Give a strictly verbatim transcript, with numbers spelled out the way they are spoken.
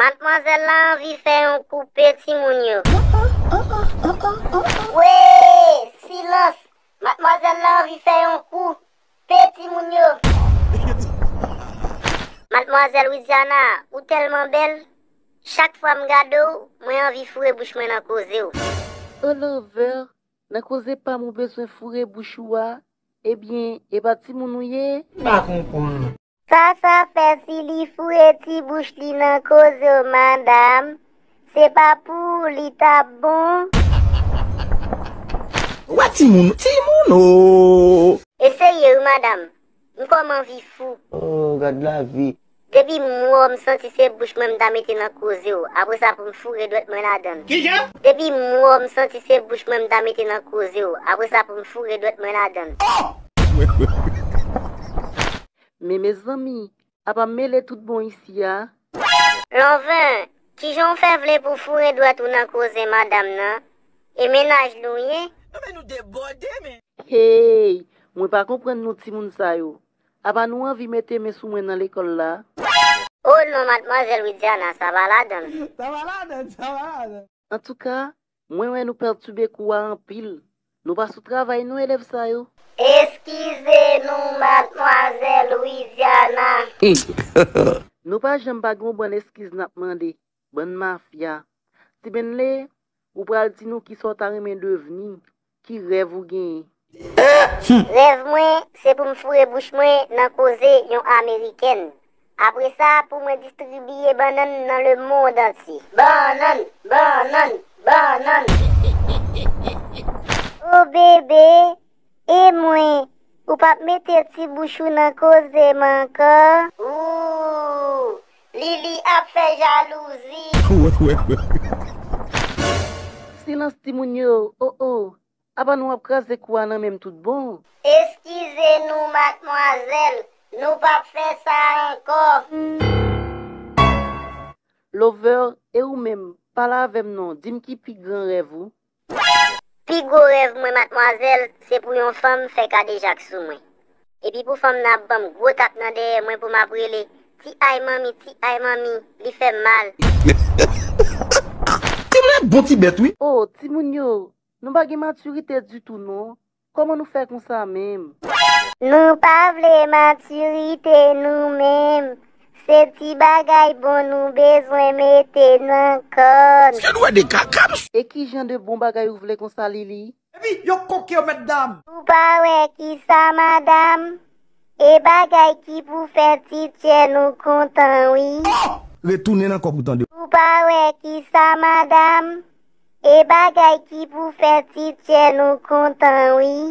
Madmwazèl la anvi fè yon koupe timoun yo. Wi, silans! Madmwazèl la anvi fè yon koupe timoun yo. Madmwazèl Widiana, ou tèlman bèl. Chak fwa m gade w, mwen anvi foure bouch mwen nan koze w. O Lover, nan koze pa m ou bezwen foure bouch ou a? Ebyen, e pa timoun ou ye? M pa konprann. Sa sa fè si li foure ti bouch li nan koze w, madanm? Se pa pou ou li t ap bon? Ou wè timoun, timoun o! E serye wi, madanm. M kòm anvi fou. Oh, gad lavi. Depi m wè w, m santi se bouch mwen m ta mete nan koze w. Apre sa pou m foure dwèt mwen ladan l. Kijan? Depi m wè w, m santi se bouch mwen m ta mete nan koze w. Apre sa pou m foure dwèt mwen ladan l. Oh! Men mezanmi, apa m mele tout bon isi a? Lanven, kijan w fè vle pou w foure dwèt ou nan koze madanm nan? E mennaj li w ye? Non, men nou debòde, men. Hey, mwen pa konprann nou timoun sa yo. Apa nou anvi mete men sou mwen nan lekòl la? Oh non, madmwazèl Widiana, sa pa ladan l. Sa pa ladan l, sa pa ladan l. Antouka, mwen wè nou pètibe kou a anpil. Nou pa sou travay non, elèv sa yo. Eskize nou, madmwazèl Widiana. Nou pa janm pa gen yon bann eskiz n ap mande. Bann mafya. Ti Benle, ou pral di nou kisa w ta renmen devni, ki rèv ou genyen? Rèv mwen, se pou m foure bouch mwen nan koze yon amerikèn. Apre sa, pou mwen distribiye bannann nan lemonn antye. Bannann, bannann, bannann. O bebe, e mwen, ou p ap mete ti bouch ou nan koze m ankò? Ooh, Lili ap fè jalouzi. Silans timoun yo, oh oh. Apa nou ap kraze kou a nan men m tout bon? Eskize nou, madmwazèl, nou p ap fè sa ankò. Lover, e ou menm, pale avè m non, di m ki pi gran rèv ou? Pi gwo rèv mwen, madmwazèl, se pou yon fanm fè kadejak sou mwen. Epi pou fanm nan ap ban m gwo tap nan dèyè mwen pou m ap rele, "Ti ay manmi, ti ay manmi," li fè m mal. Timoun bon ti bèt, wi. Oh, timoun yo, nou pa gen matirite ditou non. Kòman nou fè konsa menm? Nou pa vle matirite nou menm. Se ti bagay bon nou bezwen mete nan kò n. Se dwe de kaka, m. E ki jan de bon bagay ou vle konsa, Lili? Epi yo koke yo, mèt dam. Ou pa wè kisa, madanm? E bagay ki pou fè ti tchè nou kontan, wi. Oh! Retounen nan kòb ou tande. Ou pa wè kisa, madanm? E bagay ki pou fè ti tchè nou kontan, wi.